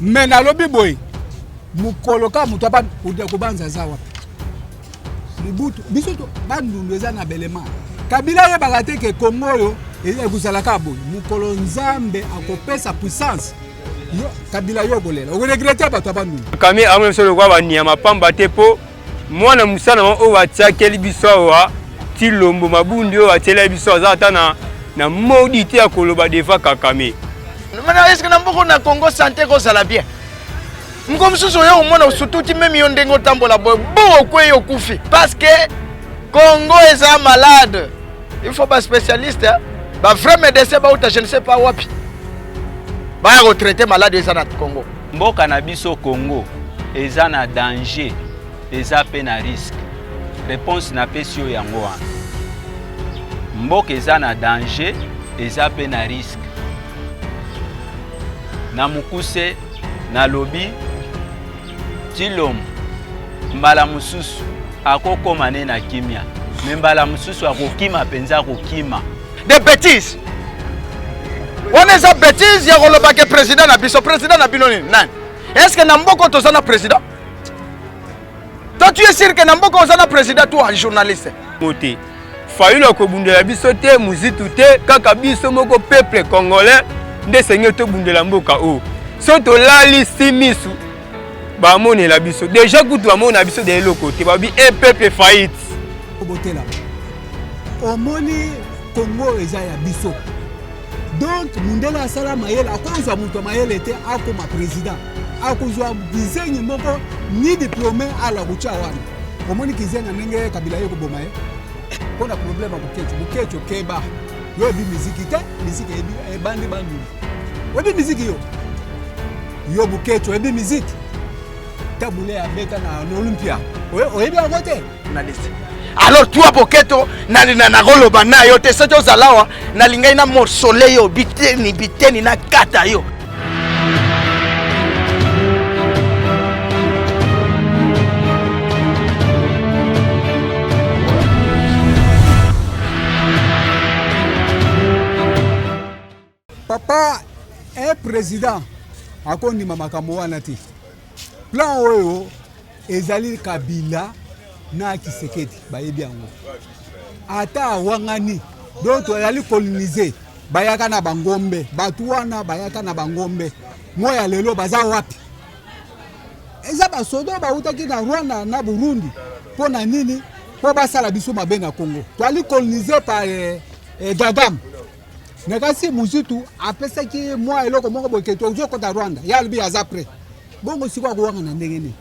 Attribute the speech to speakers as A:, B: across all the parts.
A: Me nalobi boye, mokolo kaka moto aba kobanza aza wapi? Mobutu biso bandundu eza na belema. Kabila ayebaka te ke Congo oyo ekozala kaka boye. Mokolo Nzambe akopesa puissance yo Kabila yo okolela, okoregrete bato ya bandundu.
B: Kami amona biso lokola banyama pamba te mpo mwana mosala oyo atiakeli biso awa Tshilombo Mabundi oyo atielaki biso aza ata na, na modi te ya koloba devant Kagame.
C: Mana est-ce que na mboko na Congo santé ekozala bien? Moko mosusu oyo omona osututi meme yo ndenge otambola boye bo okwei okufi parce que Congo eza malade. Il faut ba spécialiste, ba vrai médecin bauta je ne sais pas wapi baya kotraite malade eza na Congo.
D: Mboka na biso Congo eza na danger, eza pe na risque. Réponse napesi yo yango wana. Mboka eza na danger, eza pe na risque. Na mokuse nalobi Tshilombo mbala mosusu akokoma ne na kimia, me mbala mosusu akokima mpenza, akokima.
C: Des bêtises wana eza bêtise ya koloba ke président na biso, président na bino nini nani? Est ce que na mboka toza na président? Toi tu es sûr que na mboka oza na président, toi journaliste?
B: Te. Fayulu akobundela biso te, Muzitu te, kaka biso moko peuple congolais nde esengeli tobundela mboka oyo. So tolalisi misu bamonela biso deja, kutu bamona biso de eloko te, babi un peuple faillite.
A: Obotela omoni Congo eza ya biso, donc mundele asala mayele, akozwa moto ya mayele te akoma président, akozwa kizengi moko ni diplôme ala kotya wana. Omoni kizenga ndenge Kabila ye koboma ye mpo na problème ya Boketshu. Boketshu keba, yo oyebi miziki te, miziki ebandi bandundu, oyebi miziki yo yo Boketshu oyebi miziki tabule abeta na Olympia, oyebi yango te.
C: Journaliste. Alors toi Boketo, nakoloba na yo te soki ozala awa nalingai na morsole yo biteni biteni na kata yo.
A: Papa un président akondima makambo wana te. Plan oyo ezali Kabila na Tshisekedi bayebi yango, ata awangani. Donc tozali colonise, bayaka na bangombe, bato wana bayaka na bangombe moya, lelo baza wapi? Eza basoda bautaki na Rwanda na Burundi. Mpo na nini? Mpo basala biso mabe na Congo. Toali colonise par eh, eh, Gadam na kasi Muzitu apesaki mwa eloko moko boye ke tozokota Rwanda, ye alobi aza prêt. Bongo sikoyo akowanga na ndenge nini?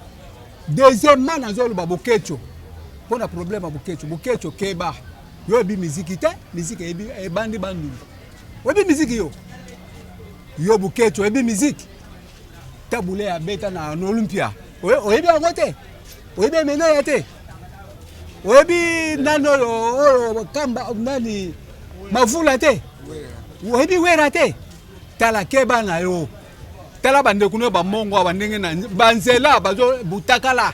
A: Deuxièmement, nazoloba Boketsho mpo na problème ya Boketsho. Boketsho keba, yo oyebi miziki te, miziki ebandi bandundu, oyebi miziki yo yo Boketsho oyebi miziki tabule abeta na Olympia, oyebi yango te, oyebi emeneya te, oyebi nani oyo oyo kamba nani mavula te, oyebi wera te. Tala keba na yo, tala bandeko no bamongo awa ndenge na banzela bazo butakala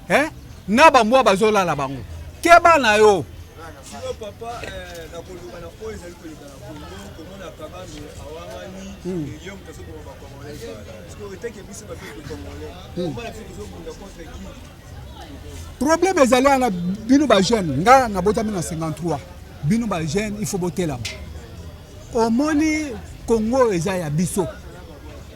A: eh? na bambwa bazolala bango, keba na yo.
E: Sikoyo papa, nakoloba na oyo ezali koleka na Congo, komona Kagame awangani ye moto azoboma bacongolais. Sikoyo eteke biso bapeuple congolais, omona biso tozobunda contre qui?
A: Problème ezali wana, bino bajeune, nga nabotami na 53, bino bajeune il faut botelama. Omoni Congo eza ya biso,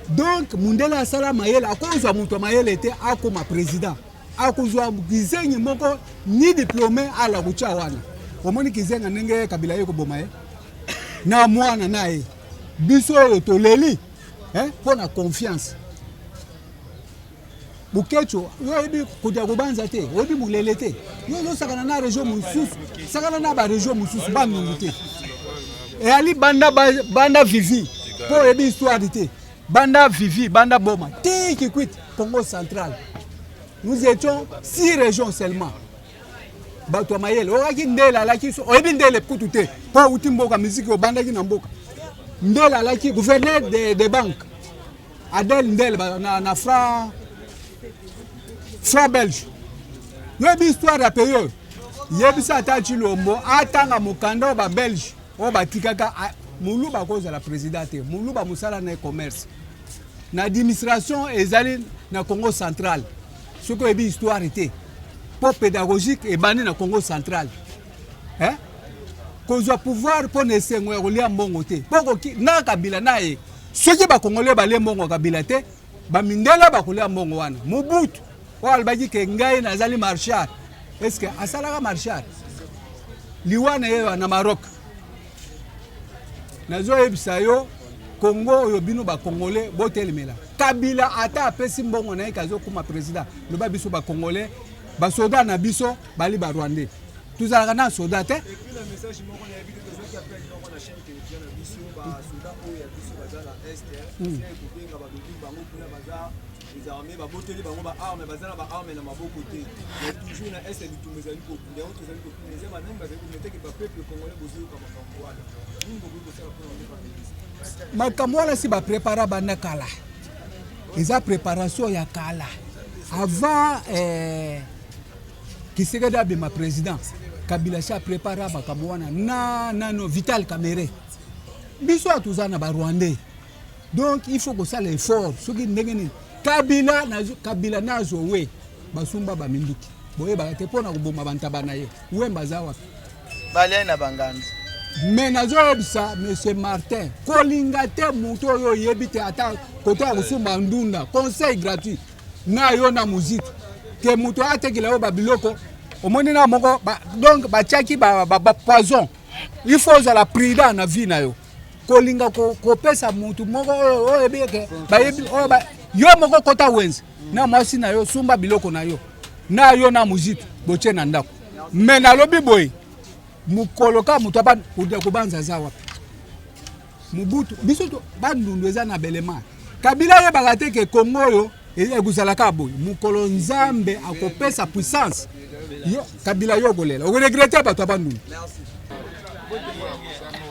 A: donc mundele asala mayele, akozwa moto ya mayele te akoma président, akozwa kizengi moko ni diplôme ala kotya wana. Omoni kizenga ndenge Kabila ye koboma ye na mwana na ye, biso oyo toleli mpo na confiance. Boketsho yo oyebi kodia kobanza te, oyebi molele te, yo ozosakana na region mosusu, sakana na baregion mosusu bandundu te. Eyali banda, banda vivi mpo oyebi histoire te, banda vivi banda boma ti Kikwit, Congo central, nous étions 6 régions seulement. Bato ya mayele oyokaki ndele alaki so, oyebi ndele kutu te mpo awuti mboka miziki obandaki na mboka. Ndele alaki gouverneur de, de banque Adèle Ndele na, na franc belge. Yoyebi histoire ya pays oyo, yebisa ata Tshilombo atanga mokanda oyo babelge oyo batikaka. Moluba akozala président te, moluba mosala na commerce. Na administration ezali na Congo central. Soki oyebi histoire te, po pedagogique ebandi na Congo central. Eh? Kozwa pouvoir mpo na esengo ya kolia mbongo te. Po koki na Kabila na ye. Soki ba Congolais balie mbongo ya Kabila te, ba mindele bakolia mbongo wana. Mobutu oyo alobaki ke ngai nazali marchard. Est-ce que asalaka marchard? Liwa na ye na Maroc. Nazoyebisa yo Congo oyo bino ba Congolais botelemela. Kabila ata apesi mbongo na ye kazokuma president. Loba biso ba Congolais, ba soda na biso bali ba Rwandais. Tozalaka na soda te.
E: Et puis na message moko na yebi te tozwaki appel moko na chaîne télévision na biso ba soda oyo ya biso baza na est hmm. kobenga balobi bango kuna baza les armées baboteli bango ba armes baza na ba armes na maboko te mais toujours na est ya bitumba ezali kobunda yango tozali kotuna eza banani bazali kometeke ba peuple congolais bozoyoka makambo wana nini bokoki kosala mpona mboka
A: makambo wana si baprepara banda kala eza préparation ya kala avant eh, Kisekedi abima président Kabila si aprepara makambo wana na nano Vital Kamerhe biso awa toza na ba Rwandais donc il faut kosala effort soki ndenge nini Kabila Kabila na Zoe basumba ba minduki boyebaka te mpo na koboma bantaba na ye Wemba aza wapi
C: balia na banganzi
A: me nazoyebisa monsieur Martin kolinga te moto oyo oyebi te ata kote ya kosumba ndunda conseil gratuit na yo na muziki ke moto atekela yo babiloko omoni na moko ba, donc batiaki ba, ba, ba poison il faut ozala prudent na vie na yo kolinga kopesa ko motu moko oyo oyebi eke bayebi oyo ba, yo moko kota wenze na mwasi na yo sumba biloko na yo na yo na muziki botie na ndako me nalobi boye mokolo kaka moto aba kobanza aza wapi Mobutu biso to bandundu eza na belema Kabila ayebaka te ke Congo oyo ekozala kaka boye mokolo Nzambe akopesa puissance yo Kabila yo okolela okoregrete bato ya bandundu.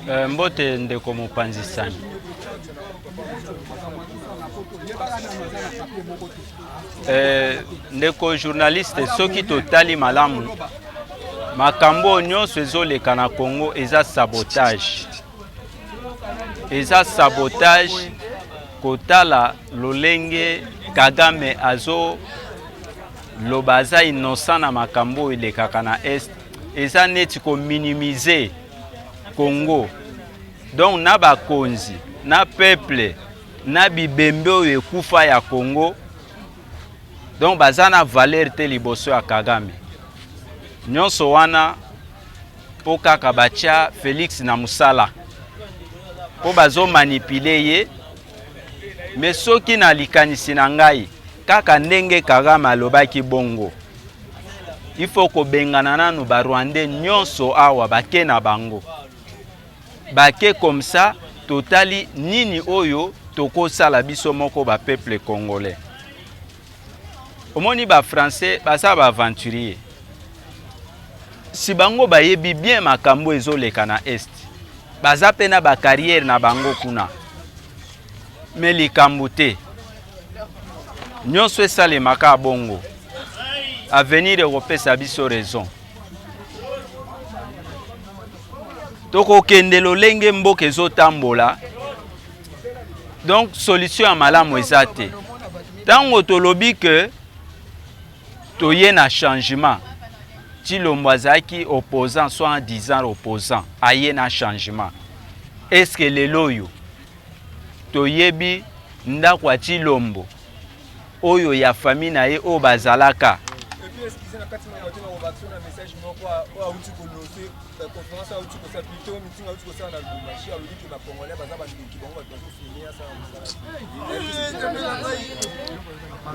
D: Euh, mbote ndeko mopanzi sani euh, ndeko journaliste soki totali malamu makambo oyo nyonso ezoleka na congo eza sabotage Eza sabotage kotala lolenge Kagame azo loba aza innocent na makambo oyo elekaka na est eza neti ko minimiser Congo donc na bakonzi na peuple na bibembe oyo ekufa ya Congo donc baza na valeur te liboso ya Kagame nyonso wana mpo kaka batya Felix na musala mpo bazo manipuler ye me soki na likanisi na ngai kaka ndenge Kagame alobaki bongo il faut kobengana nanu ba Rwandais nyonso awa bake na bango bake comme ça totali nini oyo tokosala biso moko ba peuple congolais Omoni ba français baza ba aventurier. Si bango bayebi bien makambo ezoleka na est. Baza pe na ba carrière na bango kuna. Mais likambo te. Nyonso esalemaka bongo. Avenir ekopesa biso raison. Tokokende lolenge mboka ezotambola. Donc solution ya malamu eza te. Tango tolobi que toye na changement, Tshilombo azalaki opposant, soit disant opposant, aye na changement. Est-ce que lelo oyo toyebi ndako ya Tshilombo oyo ya famille na ye oyo bazalaka?
E: Et puis, excusez, na kati na bato na kobakisa na message moko oyo awuti kolose conférence awuti kosala plutôt meeting awuti kosala na Lubumbashi, alobi ke ba congolais baza bandoki, bango bato bazofilme asala mosala.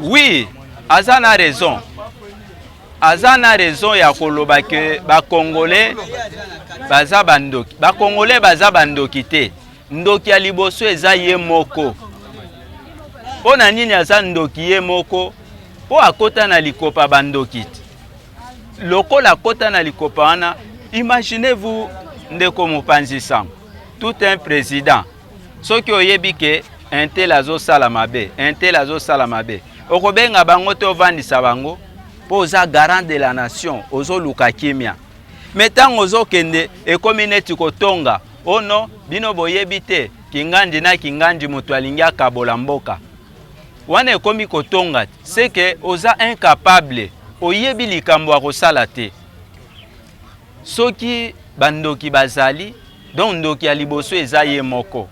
D: Oui, aza na raison. Aza na raison ya koloba ke ba congolais baza bandoki. Ba congolais baza bandoki te. Ndoki ya liboso eza ye moko. Mpo na nini aza ndoki ye moko? Mpo akota na likopa bandoki te. Lokola akota na likopa wana, imaginez-vous ndeko mopanzi sango, tout un président, soki oyebi ke un tel azosala mabe, un tel azosala mabe, okobenga bango te ovandisa bango mpo oza garant de la nation, ozoluka kimia. Me ntango ozokende ekomi neti kotonga, oh non, bino boyebi te, Kingandi na Kingandi moto alingi akabola mboka. Wana ekomi kotonga c'est que oza incapable, oyebi likambo ya kosala te. Soki bandoki bazali, donc ndoki ya liboso eza ye moko.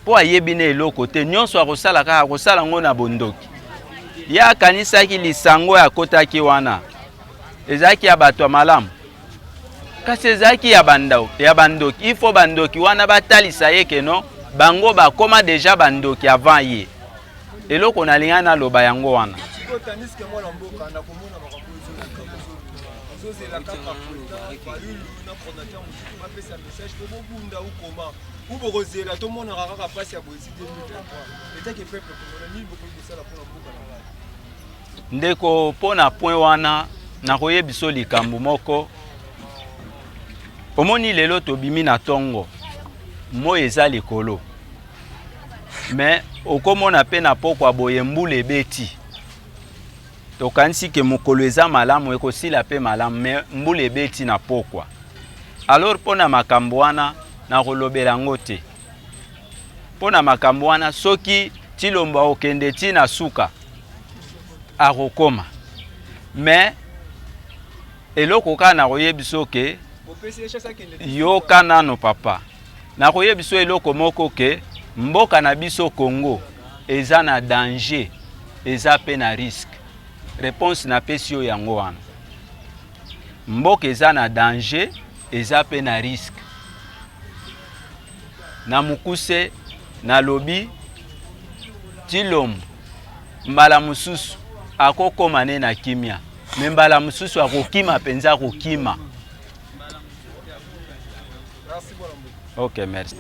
D: Mpo ayebi na eloko te, nyonso akosala kaka akosala yango na bondoki. Ye akanisaki lisango oyo akotaki wana ezalaki ya bato ya malamu, kasi ezalaki ya bando, ya bandoki. Il faut bandoki wana batalisa ye ke non, bango bakoma deja bandoki avant ye. Eloko nalinga naloba yango wana.
E: Tozela kaka président Fayulu na coordinateur mosusu bapesa message po bobunda ou comment ou bokozela tomonaka kaka mpasi ya boye ti 2023 etake peuple congolais nini bokoki kosala mpona mboka na ngai?
D: Ndeko, mpo na point wana nakoyebiso likambo moko. Omoni lelo tobimi na tongo, moi eza likolo, me okomona mpe na pokwa boye mbula ebeti. Tokanisi ke mokolo eza malamu, ekosila mpe malamu, me mbula ebeti na pokwa. Alors mpo na makambo wana nakolobela yango te. Mpo na makambo wana soki Tshilombo akokende ti na suka akokoma, me eloko kaka nakoyebiso ke yoka nano papa, nakoyebiso eloko moko ke mboka na biso Congo eza na danger, eza pe na risque. Réponse napesi yo yango wana. Mboka eza na danger, eza pe na risque. Na mokuse nalobi Tshilombo mbala mosusu akokoma ne na kimia, me mbala mosusu akokima mpenza, akokima. Ok, merci.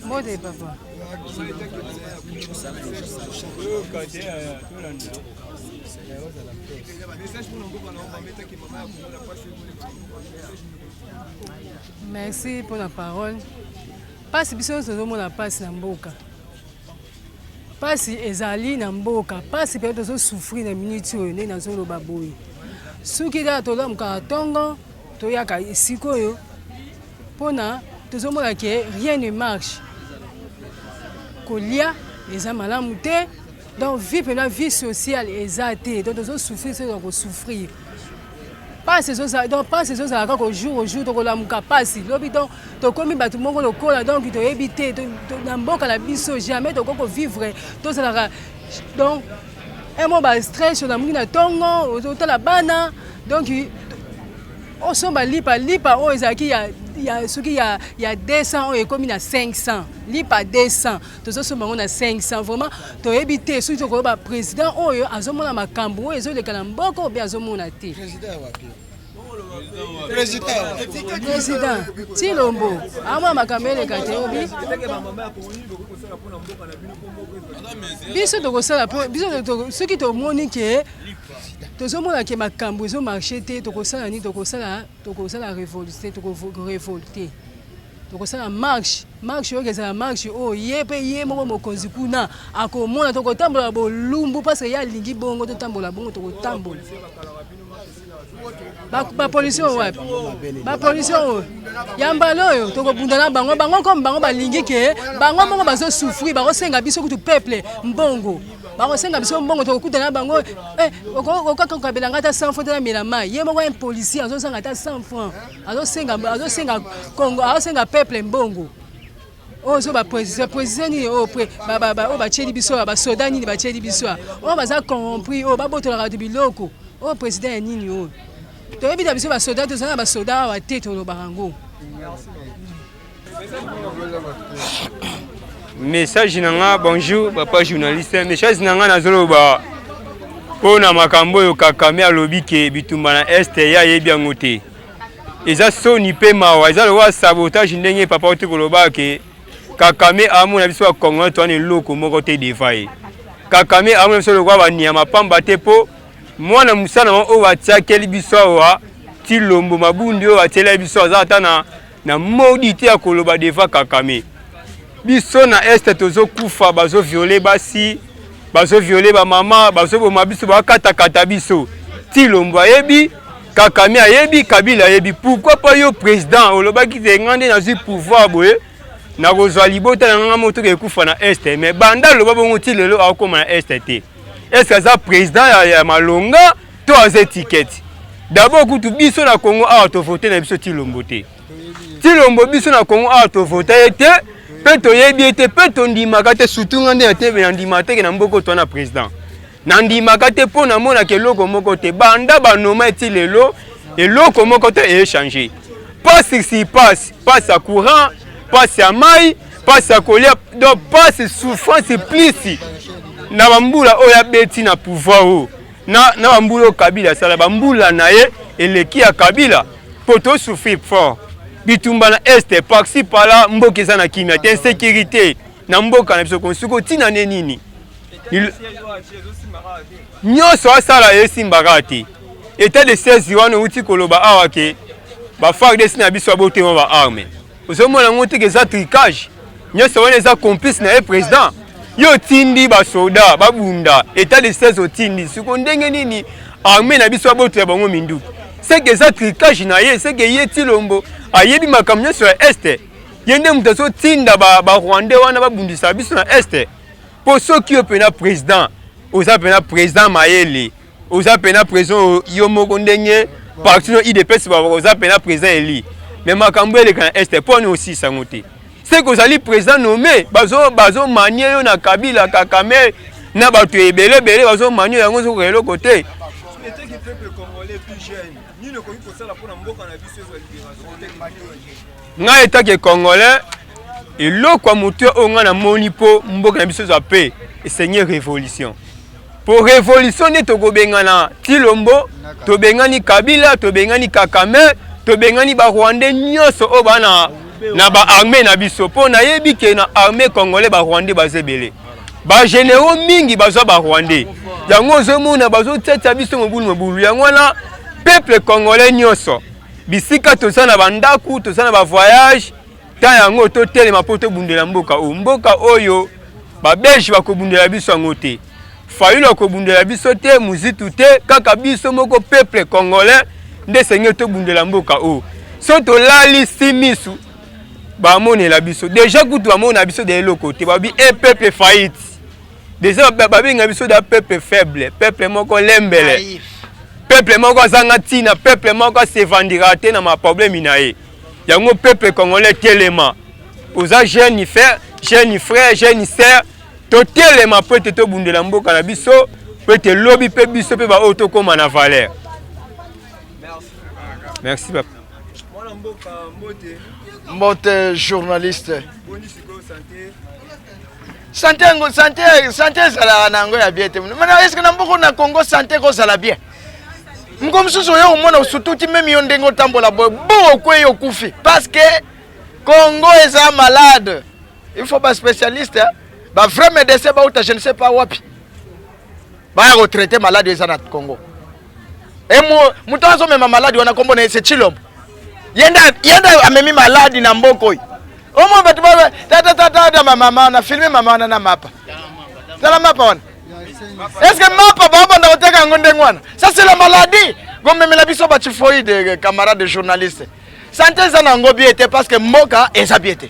F: Mbote papa. Merci pour la parole. Pasi biso nyonso tozomona pasi na mboka. Pasi ezali na mboka, pasi mpe tozo souffrir na minute oyo ndenge nazoloba boye. Soki kaka tolamukaka ntongo toyaka sikoyo mpona tozomona ke rien ne marche, kolia eza malamu te, donc vie mpena vie sociale eza te, donc tozo souffrir soki tokosouffrir pasi ezozala, donc pasi ezozala kaka jour au jour, tokolamuka pasi lobi, donc tokomi bato moko lokola, donc toyebi te na mboka na biso jamais tokoki kovivre, tozalaka donc un mot ba stress, olamuki na ntongo ozotala bana, donc osomba lipa, lipa oyo ezalaki ya, ya soki ya, ya 200 oyo ekomi na 500, lipa 200 tozosomba yango na 500. Vraiment toyebi te soki tokoyeba président oyo azomona makambo oyo ezoleka na mboka obe azomona te. Président Tshilombo amona makambo eleka te, obi biso tokosala biso soki tomoni ke tozomona ke makambo ezomarche te, tokosala nini? Tokosala, tokosala révolte, tokorevolte, tokosala marche, marche oyo ezala marche oyo ye mpe ye moko mokonzi kuna akomona, tokotambola bolumbu parce que ye alingi bongo, totambola bongo, tokotambola. Bapolisi oyo wapi? Bapolisi oyo ya mbala oyo tokobunda na bango, bango comme bango balingi ke bango moko bazosouffrir, bakosenga biso kutu peuple mbongo, bakosenga biso mbongo, tokokutana na bango, okokabela ngai ata 100 francs te namela mai. Ye moko un policier azozanga ata 100 francs, azosenga, azosenga Congo, azosenga peuple mbongo. Oyo so ba président nini oyo oyo batieli biso, basoda nini batieli biso oyo baza corrompri, oyo babotolaka bato biloko, oyo président ya nini oyo? Toyebi na biso basoda, toza na basoda awa te, tolobaka yango.
B: Message na nga, bonjour papa journaliste, message na nga nazoloba mpo na makambo oyo Kagame alobi ke bitumba na Est ye ayebi yango te. Eza soni mpe mawa, eza lokola sabotage ndenge papa oti koloba ke Kagame amona biso ba Congolais towana eloko moko te devant ye. Kagame amona biso lokola banyama pamba te, mpo mwana mosala oyo atiakeli biso awa Tshilombo Mabundi oyo atielaki biso aza ata na na modi te ya koloba devant Kagame. Biso na Est tozokufa, bazoviole basi, bazoviole bamama, bazoboma biso, bakatakata biso. Tshilombo ayebi, Kagame ayebi, Kabila ayebi. Pourquoi pas yo président olobaki te nga nde nazwi pouvoir boye, Nakozwa libota na nga moko toke ekufa na est, mais banda aloba bongo ti lelo akoma na est te. Est-ce aza président ya, ya malonga to aza étiquette? D'abord kutu biso na Congo awa tovote na biso Tshilombo te. Tshilombo biso na Congo awa tovote ye te mpe toyebi ye te mpe tondimaka te, surtout nga nde na te nandimaka te ke na mboka oyo na président. Nandimaka te mpo namonaka eloko moko te banda banoma eti lelo eloko moko te echanger. Pasi si pasi, pasi ya courant, pasi ya mai, pasi ya kolia, donc pasi souffrance plus na bambula oyo abeti na pouvoir oyo na, na bambula oyo Kabila asala bambula na ye eleki ya Kabila mpo tosouffrir fort bitumba na est par-ci par-là, mboka eza na kimia te, insécurité na mboka na biso konsuko ntina ne nini nyonso asala esimbaka te. État de siège wana outi koloba awa ke ba FARDC na biso abotema ba arme, ozomona yango te ke eza tricage nyonso wana eza complice na ye président. Yo otindi basoda babunda, état de siège otindi siko ndenge nini arme na biso abotela bango minduki? Seke eza tricage na ye, seke ye Tshilombo ayebi makambo nyonso ya est, ye nde moto azotinda barwandais ba wana babundisa biso na est. Mpo soki yo mpena président oza mpena président mayele, oza mpena président yo moko ndenge parti no UDPS oza mpena président eli, mais makambo eleka na est mpo ani osisa yango te? Seke ozali président nommé, bazomanie yo na Kabila, Kagame na bato ebele ebele bazomanie yango, ozokoka eloko te. Ngai etake congolais, eloko ya motu oyo ngai namoni mpo mboka na biso ezwa mpe esengi révolution. Po révolution nde tokobengana Tshilombo, tobengani Kabila, tobengani Kagame, tobengani barwandais nyonso oyo baa na, na baarmée na biso. Mpo nayebi ke na armée congolais barwandais baza ebele, bagénéraux mingi bazwa barwandais, yango ozomona bazotiatia biso mobulu mobulu. Yango wana peuple congolais nyonso bisika toza na bandako, toza na bavoyage, ta yango totelema mpo tobundela mboka oyo. Mboka oyo babelge bakobundela biso yango te, Fayulu akobundela biso te, Muzitu te, kaka biso moko peuple congolais nde esengeli tobundela mboka oyo. So tolali si misu bamonela biso deja, kutu bamona biso de eloko te, babi un peuple faillite deja, babenga biso da peuple faible, peuple moko lembele, peuple moko azanga ntina, peuple moko asevandira te na maproblème na ye. Yango peuple congolais telema, oza jeune frère, jeune frère, jeune sœur, totelema po ete tobundela mboka na biso, po ete lobi mpe biso mpe baoyo tokóma na valeur. Merci papa.
E: Mwana mboka, mbote.
C: Mbote journaliste.
E: Boni sikoyo santé?
C: Santé yango, santé, santé ezalaka na yango ya bien te. Mana est-ce que na mboka na Congo santé ekozala bien? Moko mosusu oyo omona osututi meme yo ndenge otambola boye bo okwei okufi parce que Congo eza malade. Il faut ba spécialiste, ba vrai médecin bauta je ne sais pas wapi baya kotraite malade eza na Congo. E moto azomema maladi wana kombo na ye se Tshilombo. Ye nde amemi maladi na mboka oyo. Omoi bato tatatatata mama na filme mama wana na mapa, tala mapa wana, est ce que mapa babanda koteka yango ndenge wana? Ça c'est la maladie komemela biso batyphoïde. Camarade journaliste, santé eza na yango bien te parce que mboka eza bien te.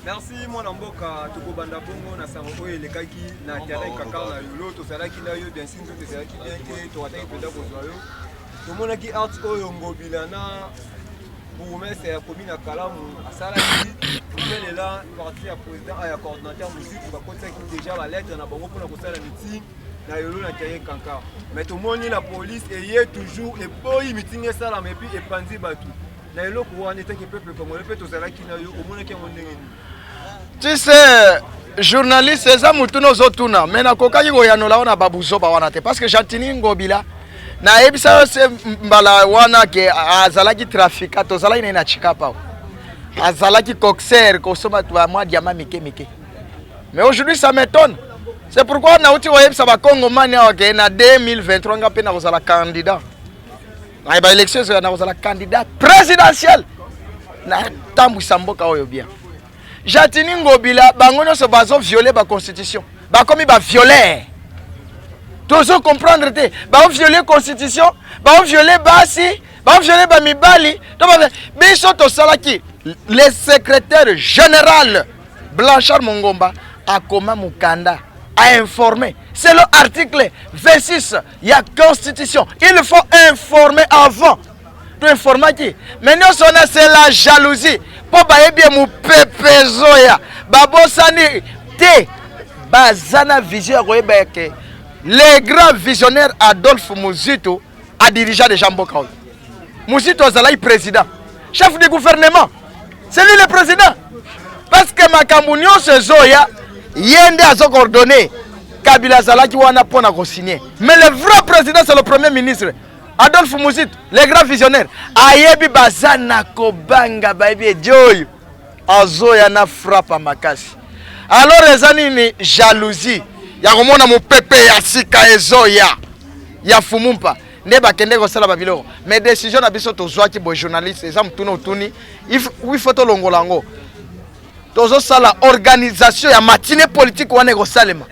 E: Merci mwana mboka. Tokobanda bongo na sango oyo elekaki na terrain Kakar na Yolo. Tozalaki na yo bien, si nzoto ezalaki bien te, tokataki mpenza kozwa yo. Tomonaki art oyo Ngobila na bourgmestre ya commune ya Kalamu asalaki kobelela parti ya président ya coordinateur Muzitu, bakotisaki déjà balettre na bango mpona kosala meeting na Yolo na terrain Kankar, mais tomoni la police eye toujours eboyi meeting esalama et puis epanzi bato na eloko wana. Etaki peuple congolais mpe tozalaki na yo, omonaki yango ndenge nini?
C: Tu sais, journaliste, eza mutuna ozotuna, mais nakokaki koyanola wana babuzoba wana te parce que Gentiny Ngobila, nayebisa yo se mbala wana ke azalaki trafiquant. Tozalaki naye na Chikapa, azalaki coxer, kosomba mwa diamant mike mike. Mais aujourd'hui ça m'étonne. C'est pourquoi nauti koyebisa bakongomani awa ke na 2023 nga mpe nakozala candidat na baélection ezoya, nakozala candidat présidentiel, natambwisa mboka oyo bien. Gentiny Ngobila, bango nyonso bazoviole baconstitution, bakomi bavioleur, tozo comprendre te. Baoviole constitution, baoviole basi, baoviole bamibali to biso tosalaki. Le secrétaire général Blanchard Mongomba akoma mokanda a informé. C'est l'article 26 ya constitution. Il faut informer avant. To informaki. Mais nyonso wana c'est la jalousie. Mpo bayebi ye mopepe ezoya. Babosani te. Baza na vision ya koyeba ke le grand visionnaire Adolphe Muzito a dirigea déjà mboka oyo. Muzito azalaki président, chef du gouvernement. C'est lui le président. Parce que makambo nyonso ezoya, ye nde azo coordonner. Kabila azalaki wana mpo na kosigner. Mais le vrai président c'est le premier ministre. Adolphe Muzito, le grand visionnaire, ayebi baza na kobanga bayebi edi oyo azoya na frappe makasi. Alors eza nini jalousie ya komona mopepe ya sika ezoya ya fumumpa nde bakende kosala babiloko. Mais décision na biso tozwaki boye, journaliste, eza motuna otuni, il faut tolongola yango. Tozosala organisation ya matinée politique wana ekosalema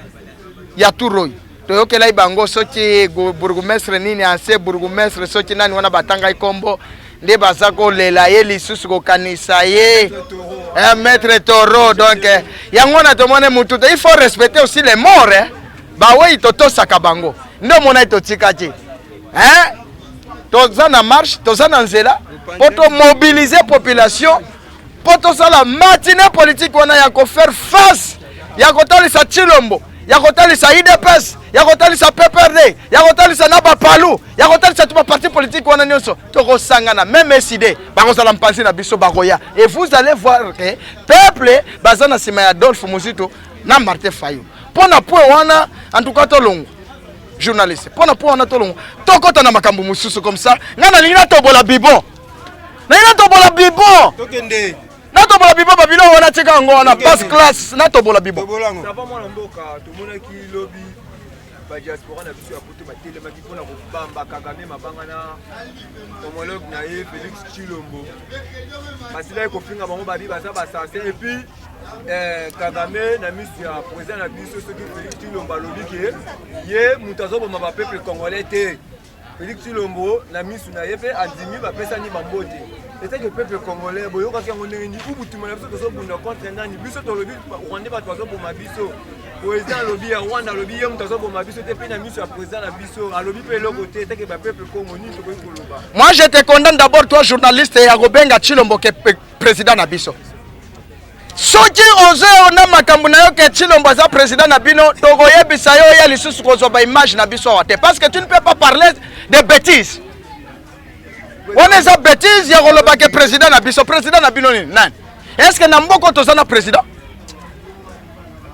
C: ya tour oyo. Toyokelaki bango soki bourgmestre nini, ancien bourgmestre soki nani wana, batangaki kombo nde baza kolela ye lisusu kokanisa ye, eh, maître Toro. Donc eh, yango wana tomoni mutu te. Il faut respecter aussi les morts, eh. Bawei totosaka bango nde omonaki totikaki, eh? Toza na marche, toza na nzela mpo tomobilize population mpo tosala matinée politique wana ya kofaire face, ya kotalisa Tshilombo, ya kotalisa UDPS, ya kotalisa PPRD, ya kotalisa na bapalu, ya kotalisa tu baparti politique wana nyonso. Tokosangana, même SID bakozala mpanzi na biso, bakoya et vous allez voir que peuple baza na nsima ya Adolphe Muzito na Martin Fayulu. Mpo na point wana, en tout cas tolongwa, journaliste, mpo na point wana tolongwa, tokɔta na makambo mosusu. Comme ça ngai nalingi natobola bibon, nalingi natobola bibon, natobola bibo. Babilo wana tika yango wana, passe classe, natobola bibo.
E: Sava mwana mboka, tomonaki lobi badiaspora na biso ya poto batelemaki mpona kobamba Kagame mabanga na homologue na ye Félix Tshilombo. Basilaki kofinga bango, babi baza bassassin. Et puis eh, Kagame na miso ya président na biso soki Félix Tshilombo alobi ke ye moto azoboma bapeuple congolais te. Félix Tshilombo na misu na ye mpe andimi, bapesani bambote. Etake peuple congolais, boyokaki yango ndenge nini? Ubutuma na biso tozobunda contre nani? Biso tolobi rwandais bato bazoboma biso. Président alobi ya Rwanda, alobi ye moto azoboma biso te, mpe na miso ya président na biso alobi mpe eloko te. Etake bapeuple Congo, nini tokoki koloba?
C: Moi je te condamne d'abord, toi journaliste, ya kobenga Tshilombo ke président na biso. Soki ozoyo na makambo na yo ke Tshilombo aza président na bino, tokoyebisa yo oya lisusu kozwa baimage na biso awa te, parce que tu ne peux pas parler de bêtises. Wana eza bêtise ya koloba ke président na biso. Président na bino nini, nani? Est ce que na mboka toza na président?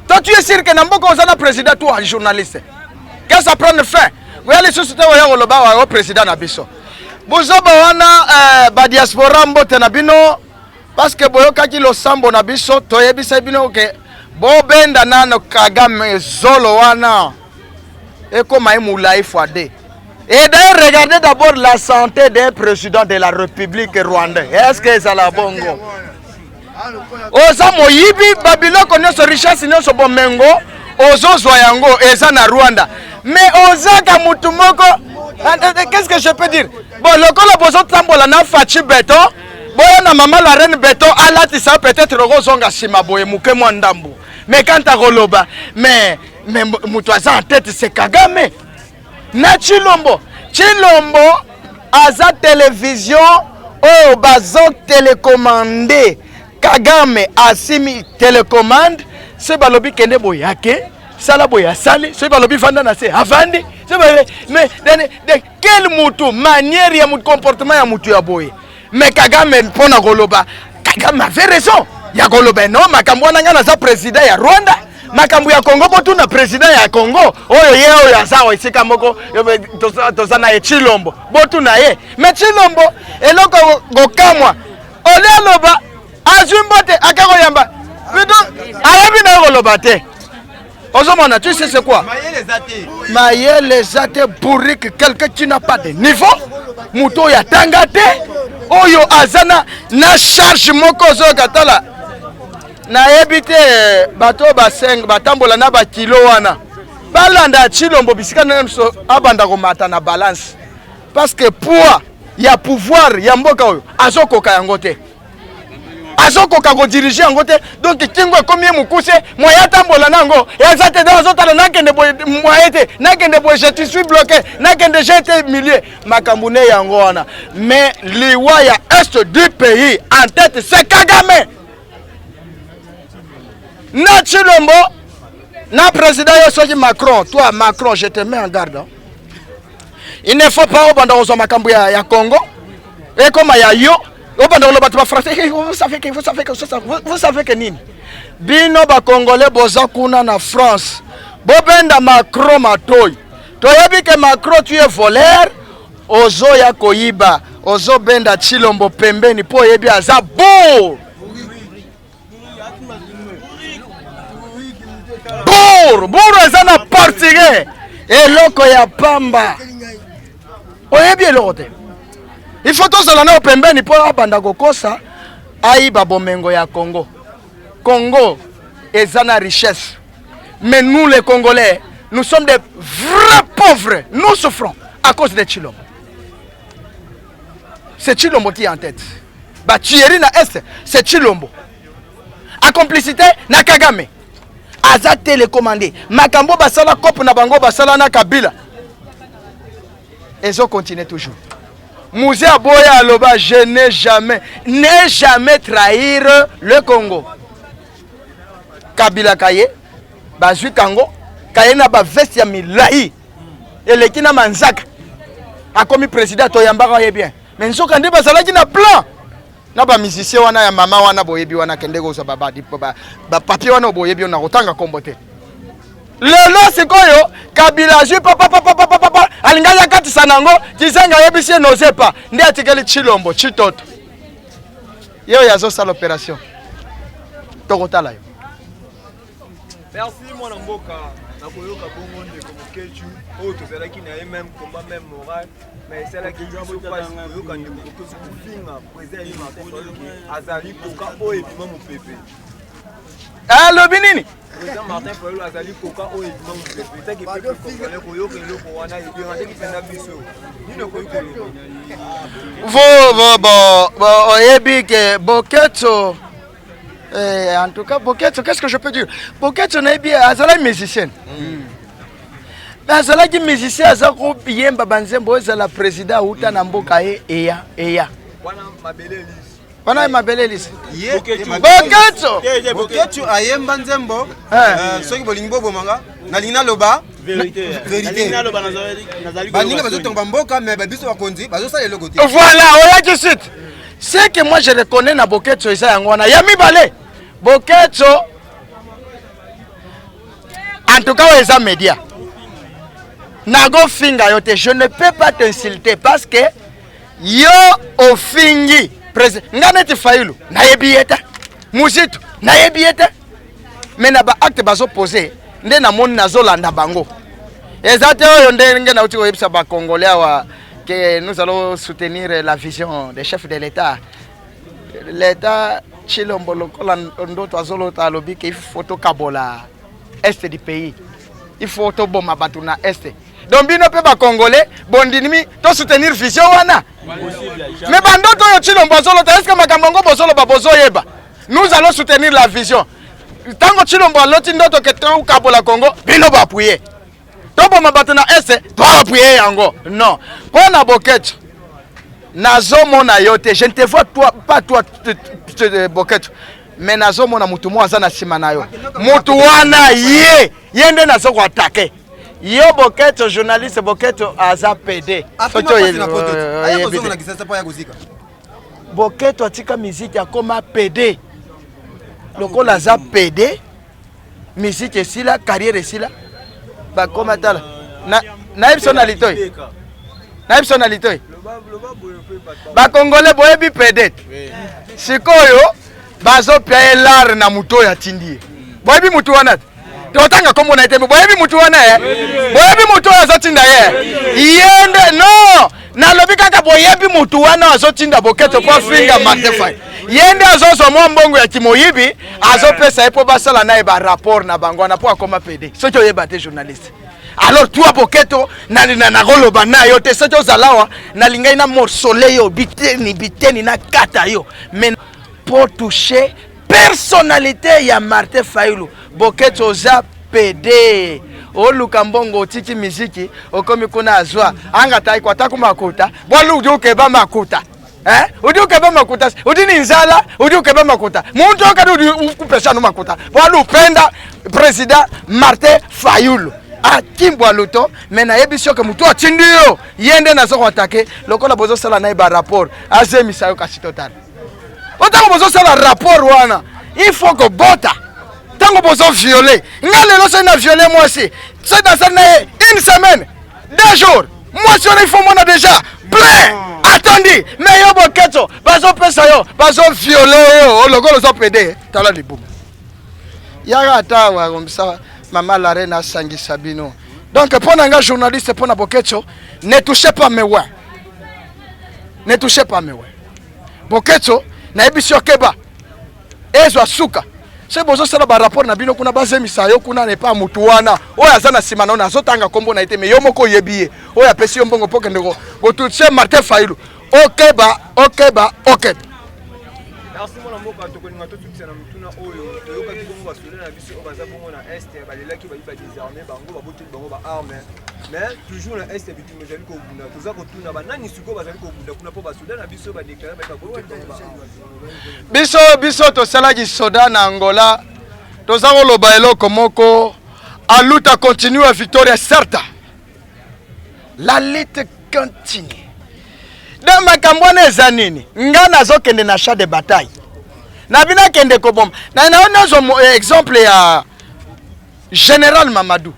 C: Toi, tu es sûr que na mboka oza na président? Toi journaliste, que ça prenne fin. Oya lisusu te oya koloba oyo président na biso, bozoba wana. Eh, badiaspora, mbote na bino, parce que boyokaki losambo na biso. Toyebisaki bino ke bobenda nano Kagame zolo wana ekoma ye molai fois deux. Et d'ailleurs, regardez d'abord la santé d'un président de la République rwandais. Est-ce que ezala bongo? Oza moyibi, babiloko nyonso, richesse nyonso, bomengo ozozwa yango eza na Rwanda, mais ozaka mutu moko. Qu'est-ce que je peux dire? Bon, lokola bozotambola na Fatshi Béton, boya na mama la reine Béton alatisa, peut-être okozonga nsima boye moke mwa ndambu. Mais quand akoloba, mais moto aza en tête, c'est Kagame na Tshilombo. Tshilombo aza télévision oyo bazo télécommande. Kagame asimi télécommande. Soki balobi kende boye, ake sala boye, asali. Soki balobi vanda na se, avandi. Mais de quel mutu, manière ya mutu, comportement ya mutu ya boye? Mais Kagame, mpona koloba, Kagame avait raison ya koloba: no, makambo wana, ngai naza président ya Rwanda, makambo ya Congo botuna président ya Congo oyo ye oyo aza awa esika moko toza na ye, Tshilombo, botuna ye. Mais Tshilombo, eloko kokamwa, ole aloba azwi mbote, ake koyamba, ayebi na ye koloba te. Ozomona, tu sais c'est quoi? Mayele eza te, bourrique, quelqu'un qui n'a pas de niveau, moto oyo atanga te, oyo aza na charge moko. Ozoyoka, tala, nayebi te bato oyo baseng batambola na bakilo wana, balanda Tshilombo bisika nyonso abanda komata na balance, parce que poids ya pouvoir ya mboka oyo azokoka yango te. Azokoka kodirige yango te, donc kingo ekomi ye mokuse, moyen atambola na yango eza te. Donc azotala nakende boye moyen te, nakende boye je suis bloqué, nakende je te milieu makambo ne yango wana. Mais liwa ya est du pays en tête, c'est Kagame na Tshilombo na président yo soki Macron. Toi Macron, je te mets en garde, hein. Il ne faut pas obanda kozwa makambo ya Congo ekoma ya yo, obanda koloba bato bafrançais. Vous savez que, vous savez que, vous savez que nini, bino bacongolais boza kuna na France, bobenda Macron matoi. Toyebi ke Macron, tu es voleur, ozoya koyiba, ozobenda Tshilombo pembeni mpo oyebi aza bourre bourre bourre, eza na portugais eloko ya pamba, oyebi eloko te. Il faut tozala nayo pembeni mpo abanda kokosa, ayiba bomengo ya Congo. Congo eza na richesse, mais nous les Congolais, nous sommes des vrais pauvres. Nous souffrons à cause de Tshilombo. C'est Tshilombo qui est en tête batuerie na est, c'est Tshilombo en complicité na Kagame. Aza télécommandé. Makambo basala cope na bango, basala na Kabila, ezocontinue toujours. Mzee aboya, aloba: "Je n'ai jamais, n'ai jamais trahir le Congo." Kabila kaye bazwi kango kaye na baveste ya milai eleki na manzaka, akomi président, toyambaka ye bien. Mais nzoka nde bazalaki na plan na bamusicien wana ya mama wana boyebi wana, kende kozwa bapapier wana boyebi na kotanga kombo te. Lelo sikoyo Kabila azwi papapapapapa, alingaki akatisa nango Gizenga, ayebisi ye noze pa nde atikeli Tshilombo Tshitoto, ye oyo azosala opération. Tokotala yo.
E: Merci mwana mboka. Nakoyoka bongo ndeko Mokecu oyo tozalaki na ye, même combat, même moral, mais esalaki biso mpasi koyoka ndeko Mokecu kofinga président Eli Martin Fayulu azali koka oyo ebima mopepe.
C: Alobi nini?
E: Président Martin Fayulu azali koka oyo ebima mopepe. Etaki peuple congolais koyoka eloko wana, edérangeaki mpenza biso. Nini okoki koloba?
C: Vo bo bo, oyebi ke Boketso, en tout cas Boketso, qu'est-ce que je peux dire? Boketso, nayebi azalaki musicienne, mais azalaki musicien, aza koyemba banzembo oyo ezala président auta na mboka ye eya eya.
E: Wana mabele elisi.
C: Wana mabele elisi. Boketso.
G: Boketsu ayemba nzembo soki bolingi bobomanga, nalingi naloba vérité. Baninga bazotonga bamboka, mais babiso bakonzi bazosala eloko te.
C: Voilà, oyaki suite. Ce que moi je reconnais na Boketso eza yango wana ya mibale. Boketso, en tout cas oyo eza média, nakofinga yo te, je ne peux pas t'insulter parce que yo ofingi président. Nga neti Fayulu nayebi ye te, Muzitu nayebi ye te, mais na baacte bazopose nde namoni, nazolanda bango. Eza te oyo ndenge nauti koyebisa bacongolais awa que nous allons soutenir la vision des chefs de l'État. L'État Tshilombo, lokola ndoto azolota, alobi ke il faut tokabola est du pays, il faut toboma bato na est. Donc bino mpe bacongolais bondimi tosoutenir vision wana, mais bandoto oyo Tshilombo azolota, est ce que makambo yango bozoloba bozoyeba? Nous allons soutenir la vision. Ntango Tshilombo aloti ndoto ke tokabola Congo, bino boappuyer toboma bato na est, toappuyer yango? Non. Mpo na Boketsu, nazomona yo te, je ne te vois toi, pas toi Boketsu, mais nazomona mutu moko aza na nsima na yo. Mutu wana ye ye nde naza koattaquer yo Boketsu. Journaliste Boketsu aza PD. Soki oyebi te, Boketsu atika miziki, akoma PD. Lokola aza PD, miziki esila, carrière esila, bakoma tala. Nayebi so na litoi, nayebi so na litoi. Bakongole boyebi PD. Sikoyo bazopia ye lare na motu oyo atindi ye. Boyebi motu wana te, totanga kombo na ye te. Boyebi motu wana ye, boyebi motu oyo azotinda ye, ye nde. Non, nalobi kaka boyebi motu wana azotinda Boketo mpo afinga Martin Fayulu. Ye nde azozwa mwa mbongo ya kimoyibi, azopesa ye mpo basala na ye barapport na bango wana mpo akoma PD. Soki oyeba te, journaliste, alors toi Boketo, nakoloba na yo te. Soki ozala awa, nalingai na morceler yo biteni biteni, nakata yo. Mais Mpo touche personnalité ya Martin Fayulu. Boketshu oza pede, oluka mbongo, otiki miziki, okomi kuna azwa anga taiko ataku makuta bwalu udi ukeba makuta eh? Udi ukeba makuta, udi ni nzala, udi ukeba makuta muntu okadi udi ukupesha no makuta bwalu upenda président Martin Fayulu akimbwa luto. Me nayebi soki motu atindi yo, ye nde nazo koatake lokola bozosala na ye barapport, azemisa yo. Kasi totala po ntango bozosala rapport wana, il faut kobota. Ntango bozoviole nga lelo, soki na viole mwasi, soki nasali na ye une semaine, 2 jours, mwasi wana il faut mona déjà plein atondi. Me yo Boketso, bazopesa yo, bazoviole yo lokola oza pédé. Tala libumu yaka ata awa kombisa mama la reine asangisa bino. Donc mpo na nga journaliste, mpo na Boketso, ne touchez pas mes oints, ne touchez pas mes oints. Boketso, nayebisi yo, keba, ezwa suka. Soki bozosala barapport na bino kuna, bazemisa yo kuna na epa mutu wana oyo aza na nsima na yo. Nazotanga nkombo na ye te, me yo moko oyebi ye, oyo apesi yo mbongo mpo kende kotouche Martin Fayulu. Okeba, okeba, okeba.
E: Merci, mwana mboka. Tokolinga tosukisa na motuna oyo toyokaki bongo: basoda na biso oyo baza bongo na Est balelaki, bayi badésarme bango, baboteli bango baarme, mais toujours na Est bitumba ezali kobunda. Toza kotuna banani sikoyo bazali kobunda kuna mpo basoda na biso badéclare bayi baboteli bango baarme?
C: Biso tosalaki soda na Angola. Toza koloba eloko moko: a luta continua, victoria certa. La lutte continue. Donc makambo wana eza nini? Nga nazokende na champ de bataille na bino, akende koboma na nazwa exemple ya général Mamadou.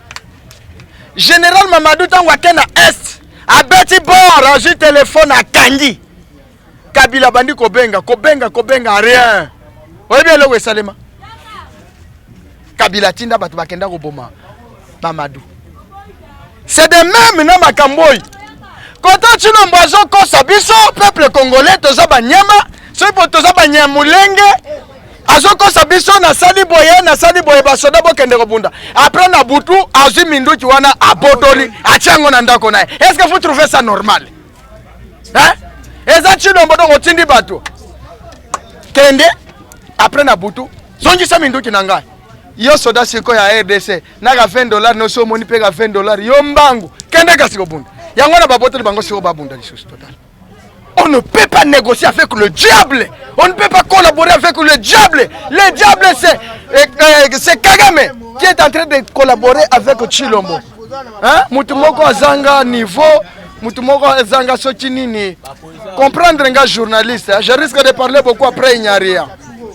C: Général Mamadou, ntango ake na Est, abeti bord, azwi telefone, akangi Kabila, bandi kobenga, kobenga, kobenga, rien. Oyebi eloko esalema? Kabila atinda bato bakenda koboma Mamadou. C'est de même na makambo oyo kota Tshilombo azokosa biso peuple congolais. Toza banyama, soki po toza banyamulenge. Azokosa biso: nasali boye, nasali boye, basoda bokende kobunda. Après na butu azwi minduki wana, abotoli, atia yango na ndako na ye. Est ce que vous trouvez ça normal, hein? Eza Tshilombo. Donc otindi bato kende, après na butu zongisa minduki na ngai. Yo soda sikoyo ya RDC naka 20 dollar nosi omoni mpe ka 20 dollar, yo mbangu kende kasi kobunda. Yango wana babotoli bango, sikoyo babunda lisusu. Total, on ne peut pas négocier avec le diable. On ne peut pas collaborer avec le diable. Le diable, c'est Kagame qui est en train de collaborer avec Tshilombo. Hein? Mutu moko azanga niveau, mutu moko azanga soki nini. Comprendre nga journaliste, hein? Je risque de parler beaucoup après, il n'y a rien.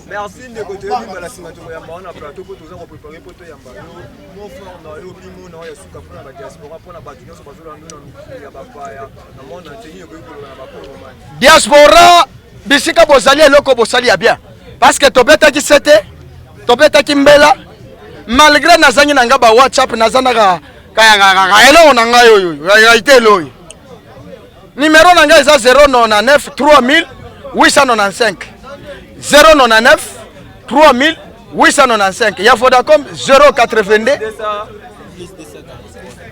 E: Merci ndeko. Toyebi mbala nsima tokoyamba wana plateau mpo toza koprépare mpo toyamba yo. Mot fort na yo, bimo na yo ya suka mpona badiaspora, mpona bato nyonso bazolanda na mikili ya bapaya na monde entier, nini okoki koloba na bakongomani?
C: Diaspora, bisika bozali, eloko bosali ya bien, parce que tobetaki sete, tobetaki mbela. Malgré nazangi na nga ba WhatsApp, naza naka eloko na ngai oyo aitele oyo. Numéro na ngai eza 099 3895, 099 3895. Ya Vodacom 082,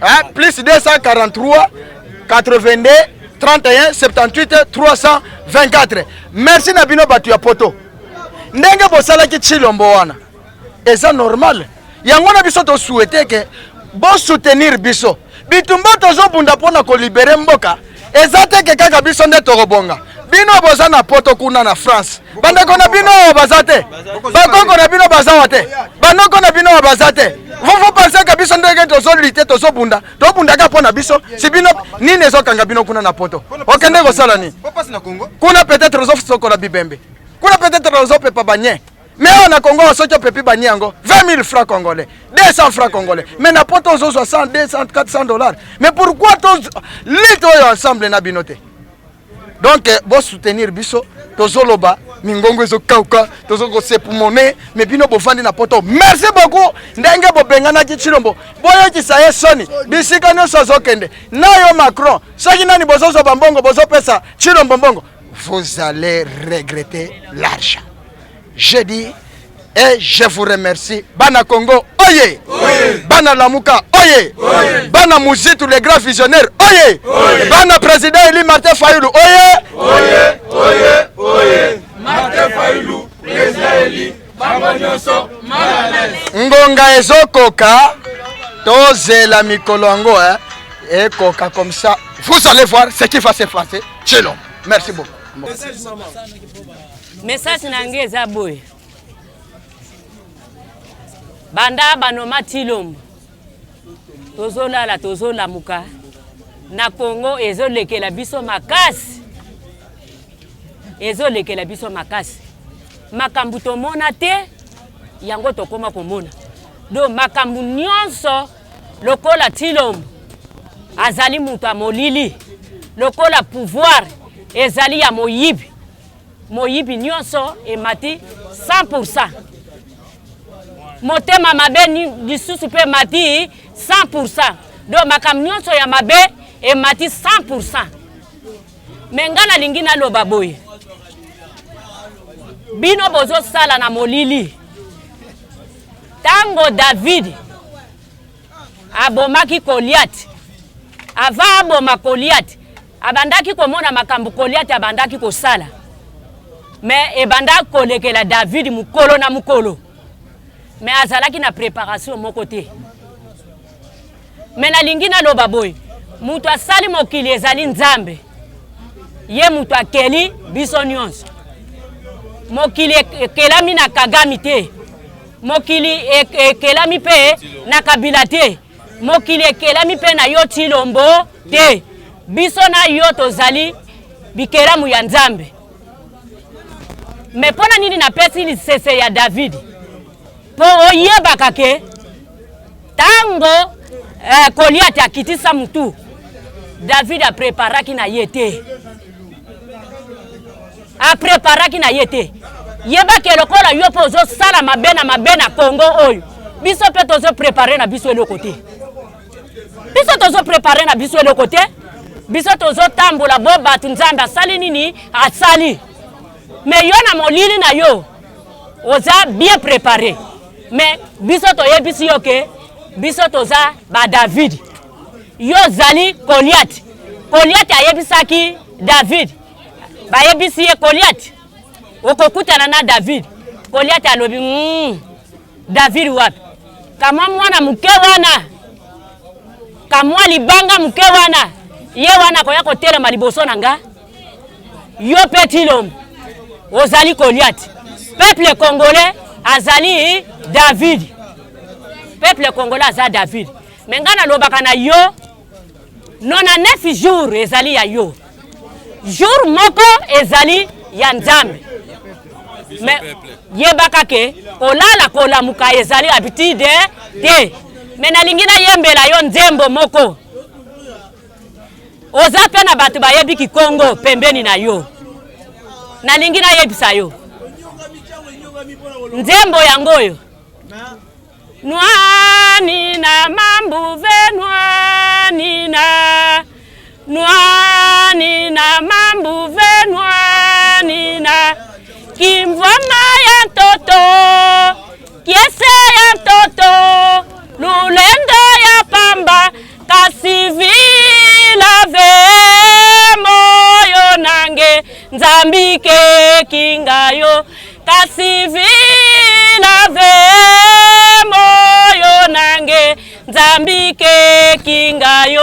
C: hein, plus 243 82 31 78 324. Merci na bino bato ya poto, ndenge bosalaki Tshilombo wana eza normal. Yango na biso tosouhaite ke bosoutenir biso. Bitumba tozobunda mpona kolibérer mboka eza te ke kaka biso nde tokobonga. Bino boza na poto kuna na France, bandeko na bino oyo baza te, bakoko na bino bazawa te, banoko na bino oyo baza te. Vous, vous pensez ke biso ndenge tozolutter, tozobunda, tobundaka mpo na biso? Si bino nini ezokanga bino kuna na poto? Okende kosala nini kuna? Peut-être ozosokola bibembe kuna, peut-être ozopepa banye. Mais oyo na Congo, soki opepi banye yango 20 000 francs congolais, 200 francs congolais, mais na poto ozozwa 100, 200, 400 dollars. Mais pourquoi to lutte oyo ensemble na bino te? Donc bosoutenir biso. Tozoloba, mingongo ezokauka, tozokosepumone, mais bino bovandi na poto. Merci beaucoup ndenge bobenganaki Tshilombo, boyokisa ye soni bisika nyonso azokende. Na yo Macron, soki nani, bozozwa bambongo, bozopesa Tshilombo mbongo, vous allez regretter l'argent. Je dis et je vous remercie. Bana Congo oye, oye. Bana Lamuka oye, oye. Bana Muzitu le grand visionnaire oye, oye. Bana président élu Martin Fayulu oye,
B: oye, oye, oye. Martin Fayulu.
C: Ngonga ezokoka, tozela mikolo yango eh, ekoka comme ça. Vous allez voir ce qui va se passer chez l'homme. Merci beaucoup.
H: Message na ngai eza boye. Banda banoma Tshilombo tozolala tozolamuka na Congo ezolekela biso makasi, ezolekela biso makasi. Makambo tomona te yango tokoma komona. Donc makambo nyonso lokola Tshilombo azali moto ya molili, lokola pouvoir ezali ya moyibi, moyibi nyonso emati 100%. Motema mabe lisusu mpe emati 100%. Donc makambo nyonso ya mabe emati 100%. Me nga nalingi naloba boye, bino bozosala na molili. Tango David abomaki Goliath, avant aboma Goliath abandaki komona makambo Goliath abandaki kosala, me ebandaki kolekela David mokolo na mokolo, me azalaki na preparation moko te. Me nalingi naloba boye, moto asali mokili ezali Nzambe, ye moto akeli biso nyonso. Mokili ekelami na Kagame te, mokili ekelami mpe na Kabila te, mokili ekelami mpe na yo Tshilombo te. Biso na yo tozali bikelamu ya Nzambe. Me mpo na nini napesi lisese ya David? Mpo oyebaka ke tango Goliath akitisa mutu, David apreparaki na ye te, apreparaki na ye te. Yebake lokola yo mpe ozosala mabe na mabe na Congo oyo, biso mpe tozoprepare na biso eloko te, biso tozoprepare na biso eloko te, biso tozotambola bo bato Nzambe asali nini asali. Me yo na molili na yo oza bien préparé, me biso toyebisi yo ke biso toza ba David, yo ozali Goliath. Goliath ayebisaki David, bayebisi ye Goliath okokutana na David. Goliath alobi David wapi? Kamwa mwana moke wana, kamwa libanga moke wana, ye wana akoya kotelema liboso na nga. Yo mpe Tshilombo ozali Goliath. Peuple congolais azali David. Peuple congolais aza David. Me nga nalobaka na yo 99 jours ezali ya yo, jour moko ezali ya Nzambe. Me yebaka ke kolala kolamuka ezali habitude te. Me nalingi nayembela yo nzembo moko. Oza pe na bato bayebi kikongo pembeni na yo. Nalingi nayebisa yo nzembo yango oyo. Nwanina mambuve nwanina, nwanina mambuve nwanina, kimvwama ya ntoto, kiese ya ntoto, lulendo ya pamba, kasi vilave moyo nange Nzambi kekinga yo, kasi vilave moyo nange Nzambi kekinga yo.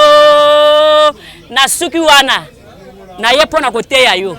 H: Na suki wana naye mpo na koteya yo.